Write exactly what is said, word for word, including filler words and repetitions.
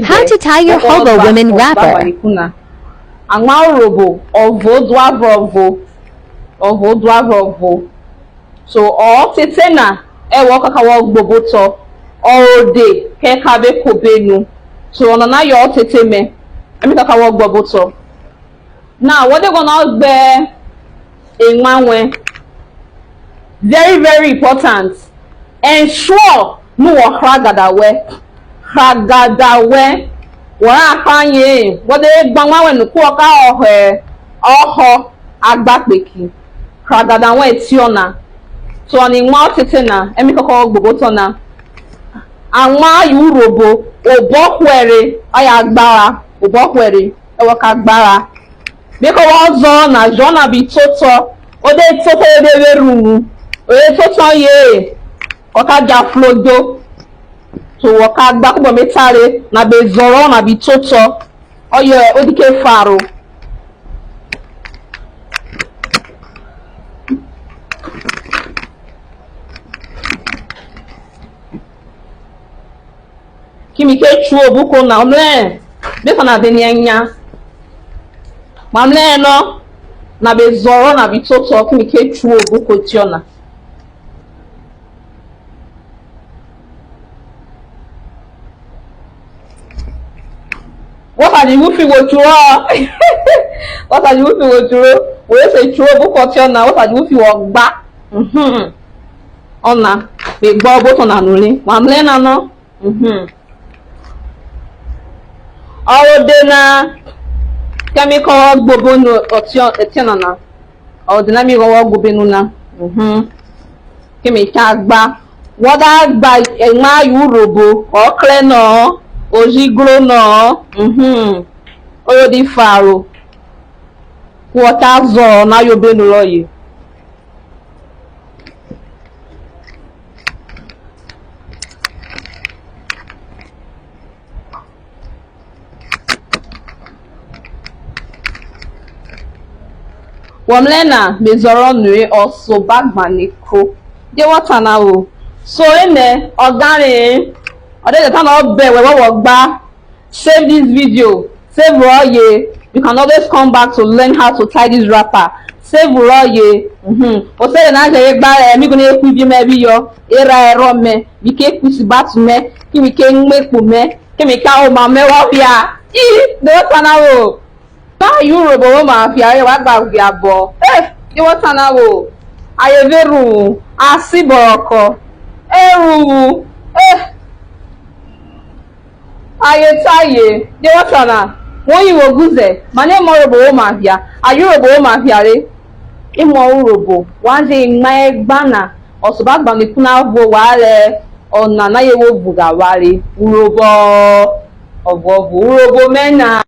How to tie your hobo women wrapper. Awan Urhobo ọvo dua vrọvo, ọvo dua vrọvo. So ọ tete na, ẹwọ kaka wọ gbobotọ, ọ rode kẹ ka be ko be nu. So ọnana yọ ọ tete mẹ, ẹmi kaka wọ gbobotọ. Now, wọ de guọnọ gbe emwa wẹn, very, very important. Ensure nu wọ hra agada wẹ. Hra agada wẹ. Wọ ra hra yen, wọ de gba emwa wẹn nu, ku wọ ka họhọ ọhọ agbakpeki. Hra agada wẹn tiọna. So, ọni emwa ọtete na, ẹmi kọkọ gbobotọ na. Awan Urhobo, obọ hwẹre, ọ ya gbara, obọ hwẹre. Ẹwọ ka gbara. Biko wọ zọ na, zọ na bi totọ. O de totọ, o de vwe rhuvwu. O de totọ ye, ọ ka ja flodo. So wọ ka gba, kubọ me tare na, be zọrọ na bi totọ. Ọye odike faro. Ki mi ke chuo obuko na, ọ mrẹ, before na veni enya. Ma mrẹ nọ, na be zọrọ na bi totọ, ki mi ke chuo obuko tiọna. Wọ sa ji vwo ufi wo churo. Wọ sa ji vwo ufi wo churo. Wo se chuo obuko tiọna, wọ sa ji vwo ufi wọ gba. Mhm. Ọna, me gba obo tọna nure. Wa mrẹ na nọ. Mhm. Ọ rode na, kẹmi kọ gbobonu ọtiọna na. Ọ rode na mi ghọghọ gbobenu na. Mhm. Kẹmi cha gba. Wọ da gba emwa Urhobo, ọ krẹ nọ, ojigro nọ. Mhm. Oyodi faro. Ku wọ cha zọ na yo obenu rọye. Wọ mrẹ na, me zọrọ nure, ọsoba gbanẹ kro. Die wọ ta na vwo? So enẹ, ọ ganre-e, ọ de ta nọ, ọ bẹn wẹ, wọ, wọ gba. Save this video. Save rọye. You can always come back to learn how to tie this wrapper. Save rọye. Mhm. O se na je ye gba re, mi gu ne ku ibi mẹ bi yọ. Era ẹrọ mẹ, mi ke ku isibatu mẹ, ki mi ke mu ekpo mẹ, ki mi ka oma mẹ wa phia. I, do ta na vwo. Ba Urhobo wo ma phia re, wa gba uvia bọ. Eh, di wọ ta na vwo. Aye ve ru, a si bọrọkọ. E ru, eh. Aye ta ye, die wọ ta na? Won yi wo guzẹ, mane emọ Urhobo wo ma phia, aye Urhobo wo ma phia re. Emọ Urhobo, wa je emwa ẹgba na, ọsoba gbanẹ ku na vwo wa rẹ ọnana ye wo vugha wa re. Urhobo ọvuọvo, Urhobo mẹ na.